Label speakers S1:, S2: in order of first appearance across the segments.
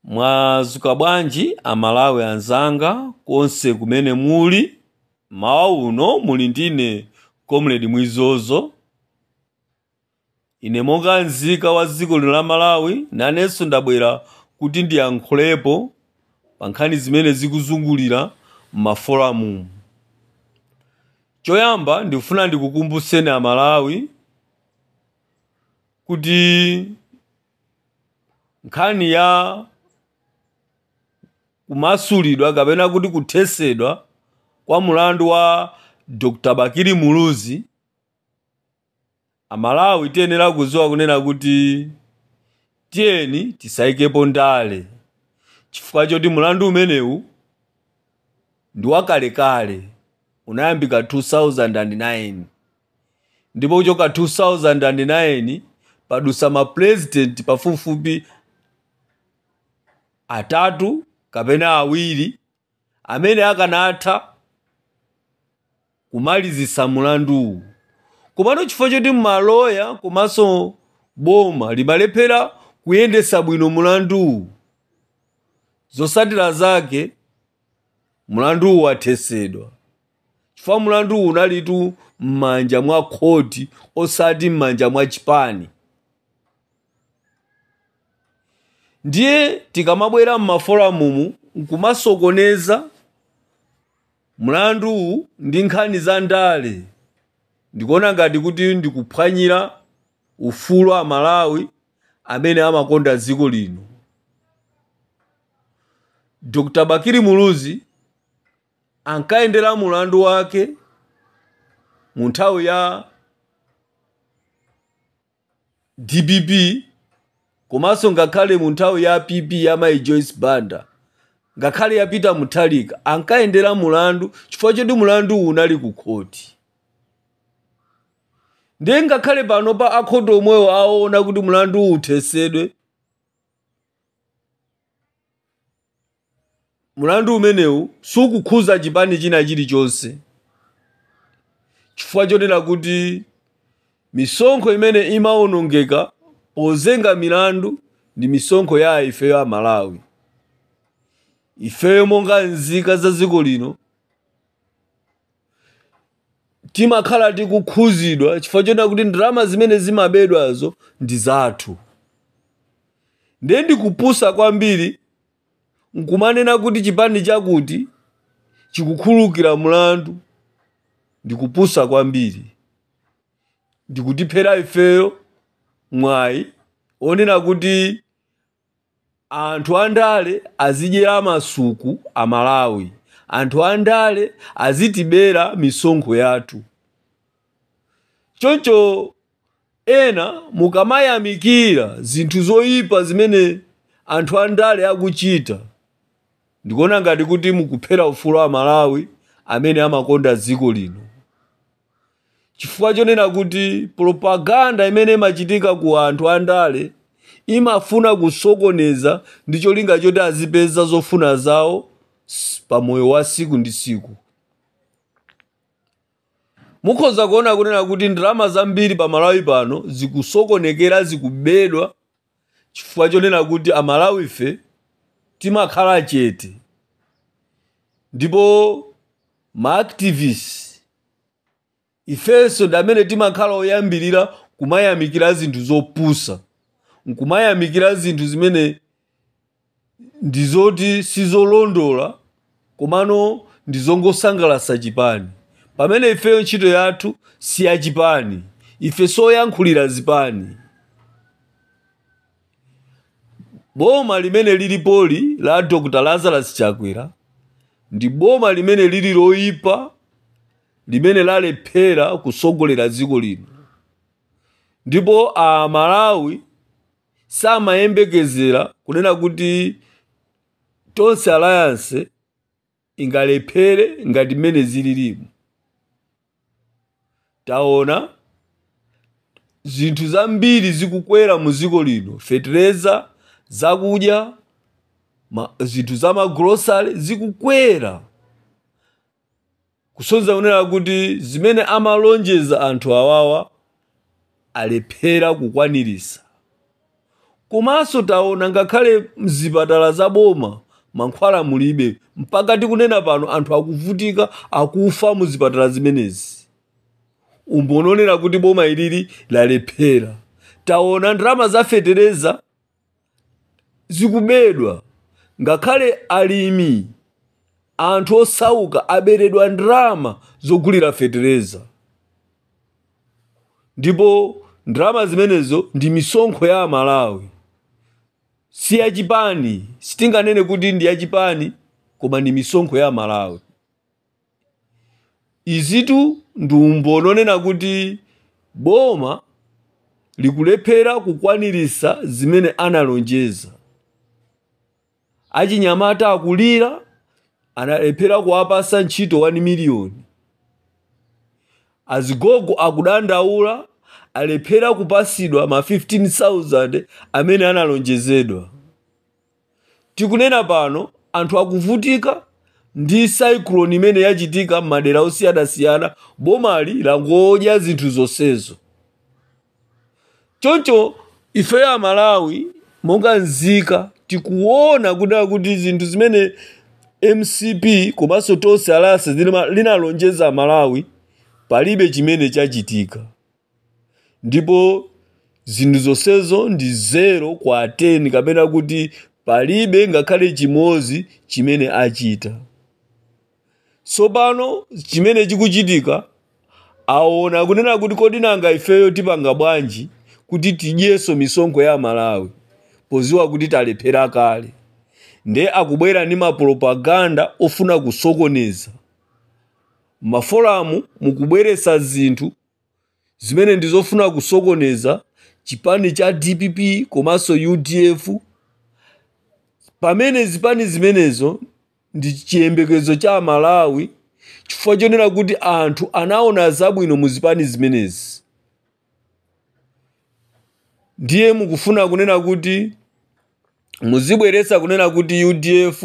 S1: Mwazuka bwanji amalawi anzanga konse kumene muli mawa uno muli ndine comrade Mwizozo ine monga nzika wa dziko lino la Malawi nanenso ndabwera kuti ndiyankhulepo pa nkhani zimene zikuzungulira m'maforamu. Choyamba ndikufuna ndikukumbutseni amalawi kuti nkhani ya kumasulidwa kapena kuti kuthesedwa kwa mulandu wa Dr. Bakili Muluzi, amalawi tiyenera kudziwa kunena kuti tiyeni tisayikepo ndale chifukwa choti mulandu umenewu ndi wakalekale, unayambika 2009 ndipo kuchoka 2009 padusa mapurezidenti pafupifupi atatu kapena awiri amene akanatha kumalizisa mulanduwu, komano chifukwa choti maloya komanso boma limalephera kuyendesa bwino mulanduwu, zosatira zake mulanduwu wathesedwa chifukwa mulanduwu unalitu m'manja mwa khoti osati m'manja mwa chipani. Ndiye tikamabwera m'maforamumu nkumasokoneza mulanduwu ndi nkhani za ndale, ndikuona ngati kuti ndikuphwanyira ufulu a Malawi amene amakonda dziko lino. Dr. Bakili Muluzi ankayendera mulandu wake mu nthawi ya DPP komanso ngakhale mu nthawi ya PP ya Mayi Joyce Banda, ngakhale ya Peter Mutharika, ankayendera mulandu chifukwa choti mulandu unali ku khoti. Ndiye ngakhale pano pa akhoti omwewo aona kuti mulandu uthesedwe, mulandu umenewu sukukhuza chipani china chilichonse chifukwa chonena kuti misonkho imene imawonongeka pozenga milandu ndi misonkho ya ifeyo a Malawi. Ifeyo monga nzika za dziko lino timakhala tikukhuzidwa chifukwa chonena kuti ndalama zimene zimabedwazo ndi zathu. Ndiye ndikupusa kwambiri nkumanena kuti chipani chakuti chikukhululukira mulandu. Ndikupusa kwambiri, ndikutiphera ifeyo mwayi onena kuti anthu andale azidyera masuku a Malawi, anthu andale azitibera misonkho yathu. Choncho ena mukamayamikira zinthu zoyipa zimene anthu andale akuchita, ndikuona ngati kuti mukuphera ufulu wa Malawi amene amakonda dziko lino, chifukwa chonena kuti propaganda imene imachitika ku anthu andale imafuna kusokoneza ndi cholinga choti azipeza zofuna zawo pamoyo wa siku ndi siku. Mukhoza kuona kunena kuti ndalama zambiri pa Malawi pano zikusokonekera, zikubedwa chifukwa chonena kuti amalawi ife timakhala chete, ndipo ma activists ifenso ndi amene timakhala oyambirira kumayamikira zinthu zopusa, nkumayamikira zinthu zimene ndizoti sizolondola komano ndizongosangalatsa chipani, pamene ifeyo ntchito yathu si ya chipani. Ife soyankhulira zipani. Boma limene lilipoli la Dr. Lazarus Chakwera ndi boma limene lili loyipa, limene lalephera kusogolera dziko lino, ndipo a Malawi samayembekezera kunena kuti Tonse Alliance ingalephere ngati mmene zililimu. Taona zinthu zambiri zikukwera mu dziko lino, fetereza, zakudya, zinthu za magrosari zikukwera, kusonyeza kunena kuti zimene amalonjeza anthu awawa alephera kukwanirisa. Komanso taona ngakhale mzipatala za boma mankhwala mulibe. Mpaka tikunena pano anthu akuvutika, akufa muzipatala zimenezi. Umboni onena kuti boma ilili lalephera. Taona ndalama za fetereza zikubedwa, ngakhale alimi, anthu osauka aberedwa ndalama zogulira fetereza, ndipo ndalama zimenezo ndi misonkho ya Amalawi, si yachipani. Sitinganene kuti ndi yachipani, koma ndi misonkho ya Amalawi. Izitu ndi umboni onena kuti boma likulephera kukwanirisa zimene analonjeza. Achinyamata akulira, analephera kuwapasa ntchito 1 miliyoni. Azigogo akudandaula, alephera kupasidwa ma 15,000 amene analonjezedwa. Tikunena pano anthu akuvutika ndi cyclone imene yachitika m'madera osiyanasiyana. Bomali langodya zinthu zonsezo. Choncho ifeyo Amalawi monga nzika tikuona kunena kuti zinthu zimene MCP komanso Tonse Alliance linalonjeza Amalawi, palibe chimene chachitika, ndipo zinthu zonsezo ndi 0 kwa 10, kapena kuti palibe ngakhale chimodzi chimene achita. Tsopano chimene chikuchitika, aona kunena kuti kodi nanga ifeyo tipanga bwanji kuti tidyenso misonkho ya Malawi poziwa kuti talephera kale? Nde akubwera ndi mapropaganda ofuna kusokoneza maforamu, mukubweretsa zinthu zimene ndizofuna kusokoneza chipani cha DPP komanso UDF, pamene zipani zimenezo ndi chiyembekezo cha Malawi, chifukwa chonena kuti anthu anaona zabwino mu zipani zimenezi. Ndiye mukufuna kunena kuti muzibweretsa kunena kuti UDF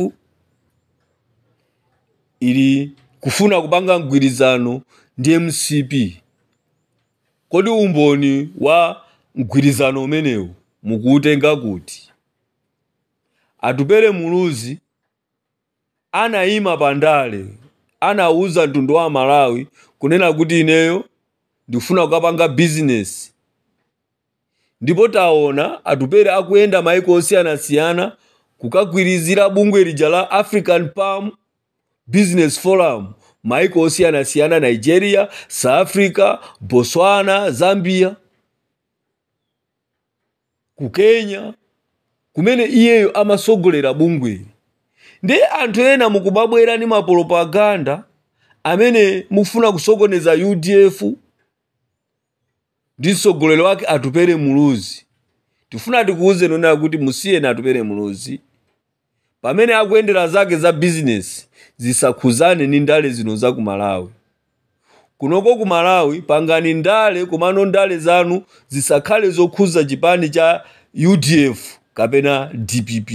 S1: ili kufuna kupanga mgwirizano ndi MCP. Kodi umboni wa mgwirizano umenewu mukuutenga kuti? Atupele Muluzi anayima pandale, anawuza mtundu wa Malawi kunena kuti ineyo ndikufuna kukapanga bizinesi, ndipo taona Atupele akuyenda maiko osiyanasiyana kukagwirizira bungwe lija la African Palm Business Forum, maiko osiyanasiyana, Nigeria, South Africa, Botswana, Zambia, ku Kenya, kumene iyeyo amasogolera bungweli. Ndi anthu ena mukubabwera ndi mapropaganda amene mufuna kusokoneza UDF ndi mtsogoleri wake Atupele Muluzi. Tifuna tikuwuzeni onena kuti musiyeni Atupele Muluzi pamene akuyendera zake za bizinesi, zisakhuzane ndi ndale zino za ku Malawi. Kunoko ku Malawi pangani ndale, komano ndale zanu zisakhale zokhuza chipani cha UDF kapena DPP.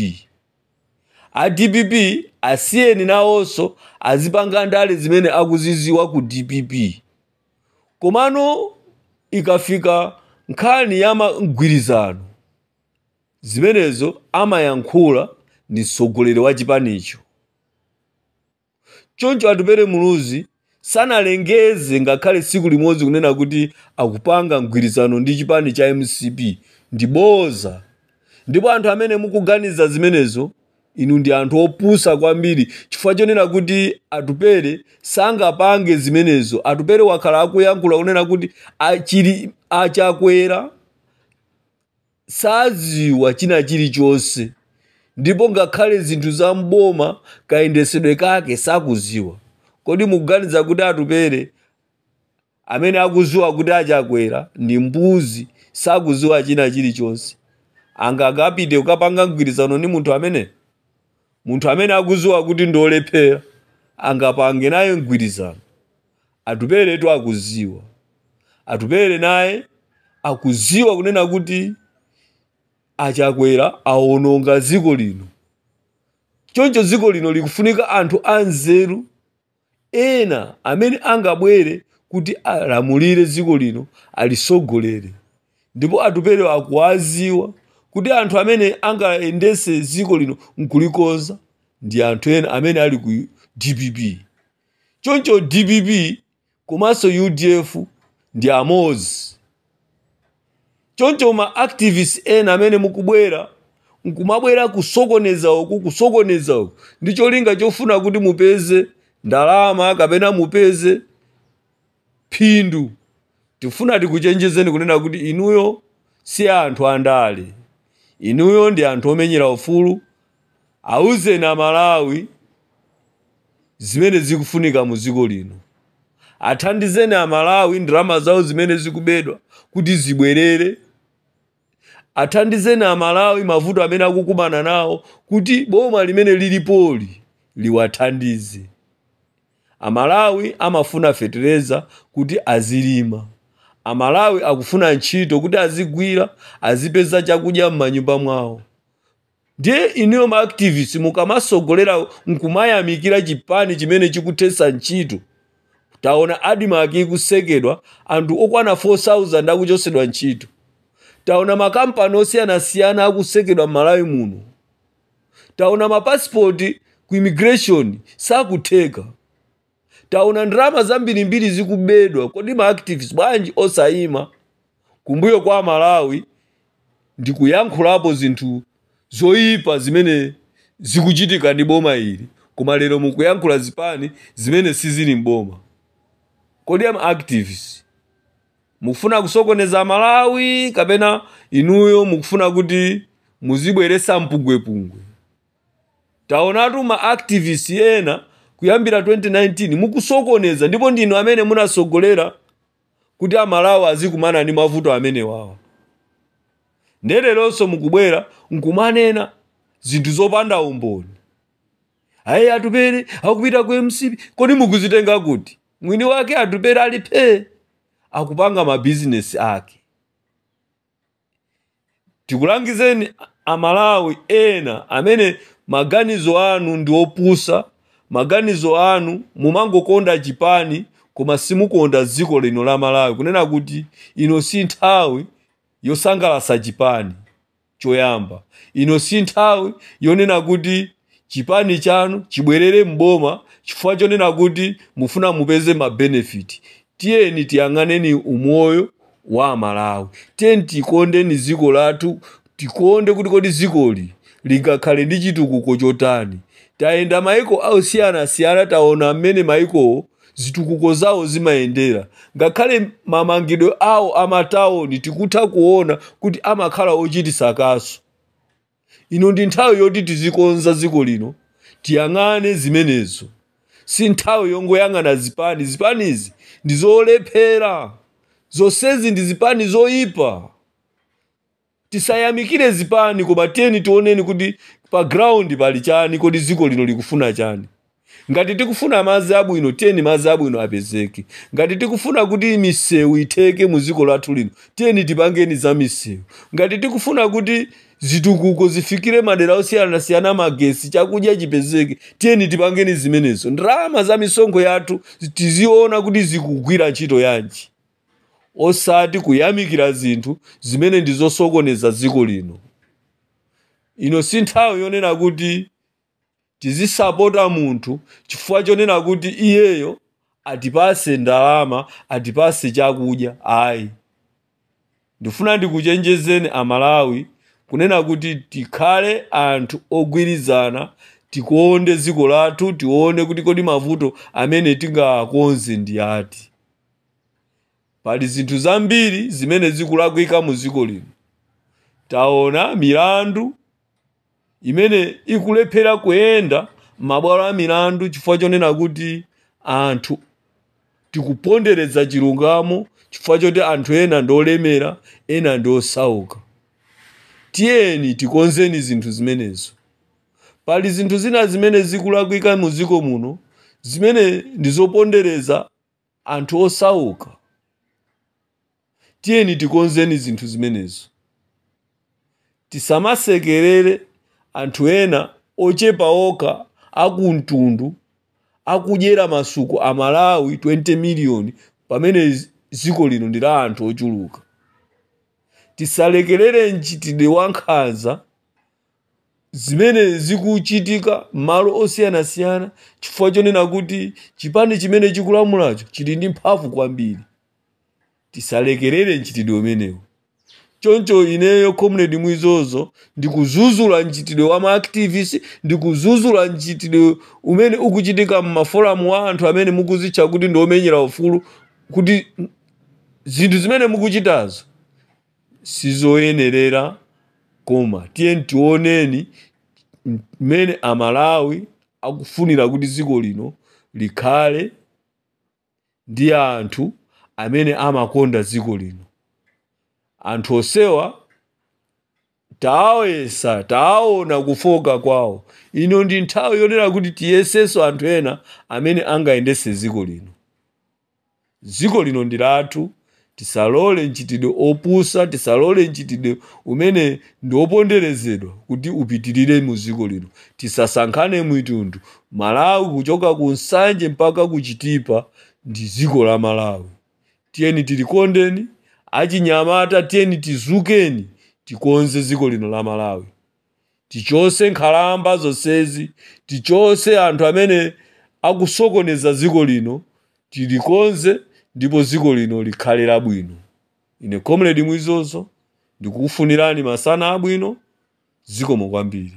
S1: A DPP asiyeni nawonso azipanga ndale zimene akuziziwa ku DPP. Komano ikafika nkhani ya mgwirizano, zimenezo amayankhula ndi mtsogoleri wa chipanicho. Choncho Atupele Muluzi sanalengeze ngakhale tsiku limodzi kunena kuti akupanga mgwirizano ndi chipani cha MCP. Ndi boza, ndipo anthu amene mukuganiza zimenezo inu ndi anthu opusa kwambiri, chifukwa chonena kuti Atupele sangapange zimenezo. Atupele wakhala akuyankhula kunena kuti achili Achakwera saziwa china chilichonse, ndipo ngakhale zinthu za mboma kayendesedwe kake sakuziwa. Kodi mukuganiza kuti Atupele amene akuziwa kuti Achakwera ndi mbuzi, sakuziwa china chilichonse, angakapite kukapanga mgwirizano ndi munthu amene, munthu amene akuziwa kuti ndolephera, angapange naye mgwirizano? Atupele tu akuziwa, Atupele naye akuziwa kunena kuti Achakwera awononga dziko lino. Choncho dziko lino likufunika anthu anzeru ena amene angabwere kuti alamulire dziko lino, alisogolere. Ndipo Atupele akuwaziwa Kuti anthu amene angayendese dziko lino nkulikonza ndi anthu ena amene ali ku DPP. Choncho DPP komanso UDF ndi amodzi. Choncho ma activists ena amene mukubwera nkumabwera kusokoneza uku, kusokoneza uku, ndi cholinga chofuna kuti mupeze ndalama kapena mupeze phindu, tifuna tikuchenjezeni kunena kuti inuyo si anthu andale, inuyo ndi anthu omenyera ufulu. Auzeni Amalawi zimene zikufunika mu dziko lino, athandizeni Amalawi ndalama zawo zimene zikubedwa kuti zibwerere, athandizeni Amalawi mavuto amene akukumana nawo kuti boma limene lilipoli liwathandize. Amalawi amafuna fetereza kuti azilima, Amalawi akufuna ntchito kuti azigwira, azipeza chakudya m'manyumba mwawo. Ndiye inuyo ma activists mukamasogolera nkumayamikira chipani chimene chikuthetsa ntchito, taona ADMARC ikusekedwa, anthu okwana 4000 akuchosedwa ntchito, taona makampani osiyanasiyana akusekedwa m'Malawi muno, taona mapasipoti ku immigration sakutheka, taona ndalama zambirimbiri zikubedwa. Kodi ma activists bwanji osayima kumbuyo kwa Malawi ndi kuyankhulapo zinthu zoyipa zimene zikuchitika ndi boma ili? Koma lero mukuyankhula zipani zimene sizili mboma. Kodi ama activists mukufuna kusokoneza Malawi, kapena inuyo mukufuna kuti muzibweresa mpungwepungwe? Taonatu ma activists ena kuyambira 2019 mukusokoneza, ndipo ndinu amene munasogolera kuti Amalawi azikumana ndi mavuto amene wawa. Ndeleronso mukubwera nkumanena zinthu zopanda umboni, ayi Atupere akupita ku MCP. Kodi mukuzitenga kuti? Mwini wake Atupere alipe akupanga mabizinesi ake. Tikulangizeni Amalawi ena amene maganizo anu ndi opusa, maganizo anu mumangokonda chipani koma simukonda dziko lino la Malawi, kunena kuti ino si nthawi yosangalatsa chipani choyamba, ino si nthawi yonena kuti chipani chanu chibwerere mboma chifukwa chonena kuti mufuna mupeze mabenefit. Tiyeni tiyang'aneni umoyo wa Amalawi, tiyeni tikondeni dziko lathu, tikonde kuti kodi dzikoli lingakhale ndi chitukuko chotani. Tayenda maiko osiyanasiyana, taona mmene maikowo zitukuko zawo zimayendera, ngakhale mamangidwe awo amatawuni tikutha kuona kuti amakhala ochitisa kaso. Ino ndi nthawi yoti tizikonza dziko lino, tiyang'ane zimenezo, si nthawi yongoyang'ana zipani. Zipanizi ndi zolephera, zonsezi ndi zipani zoyipa. Tisayamikire zipani, koma tiyeni tioneni kuti pa ground pali chani, kodi dziko lino likufuna chani. Ngati tikufuna madzi abwino, tiyeni madzi abwino apezeke. Ngati tikufuna kuti misewu itheke mu dziko lathu lino, tiyeni tipangeni za misewu. Ngati tikufuna kuti zitukuko zifikire madera osiyanasiyana, magesi, chakudya chipezeke, tiyeni tipangeni zimenezo. Ndalama za misonkho yathu tiziona kuti zikugwira ntchito yanji, osati kuyamikira zinthu zimene ndi zosokoneza dziko lino. Ino si nthawi yonena kuti tizisapota munthu chifukwa chonena kuti iyeyo atipase ndalama, atipase chakudya, ayi. Ndifuna ndikuchenjezeni Amalawi kunena kuti tikhale anthu ogwirizana, tikonde dziko lathu, tione kuti kodi mavuto amene tingakonze ndi ati. Pali zinthu zambiri zimene zikulakwika mu dziko lino. Taona milandu imene ikulephera kuyenda m'mabwalo a milandu chifukwa chonena kuti anthu tikupondereza chilungamo, chifukwa choti anthu ena ndi olemera, ena ndi osauka. Tiyeni tikonzeni zinthu zimenezo. Pali zinthu zina zimene zikulakwika mu dziko muno zimene ndi zopondereza anthu osauka. Tiyeni tikonzeni zinthu zimenezo. Tisamasekerere anthu ena ochepa okha akumtundu akudyera masuku a Malawi 20 miliyoni pamene dziko lino ndi la anthu ochuluka. Tisalekerere mchitidwe wa nkhanza zimene zikuchitika m'malo osiyanasiyana chifukwa chonena kuti chipani chimene chikulamulacho chili ndi mphamvu kwambiri. Tisalekerere mchitidwe umenewu. Choncho ineyo Comrade Mwizozo ndikuzuzula mchitidwe wa maactivist, ndikuzuzula mchitidwe umene ukuchitika m'maforamu wa anthu amene mukuzitcha kuti ndi omenyera ufulu, kuti zinthu zimene mukuchitazo sizoyenerera. Koma tiye tioneni mmene Amalawi akufunira kuti dziko lino likhale ndi anthu amene amakonda dziko lino. Anthu onsewa taawesa, taaona kufoka kwawo. Ino ndi nthawi yonena kuti tiyesenso anthu ena amene angayendese dziko lino. Dziko lino ndi lathu. Tisalole mchitidwe opusa, tisalole mchitidwe umene ndi oponderezedwa kuti upitirire mu dziko lino. Tisasankhane mitundu. Malawi kuchoka ku Nsanje mpaka ku Chitipa ndi dziko la Malawi. Tiyeni tilikondeni. Achinyamata, tiyeni tizukeni, tikonze dziko lino la Malawi. Tichose nkhalamba zonsezi, tichose anthu amene akusokoneza dziko lino, tilikonze ndipo dziko lino likhale labwino. Ine Comrade Mwizozo ndikukufunirani masana abwino. Zikomo kwambiri.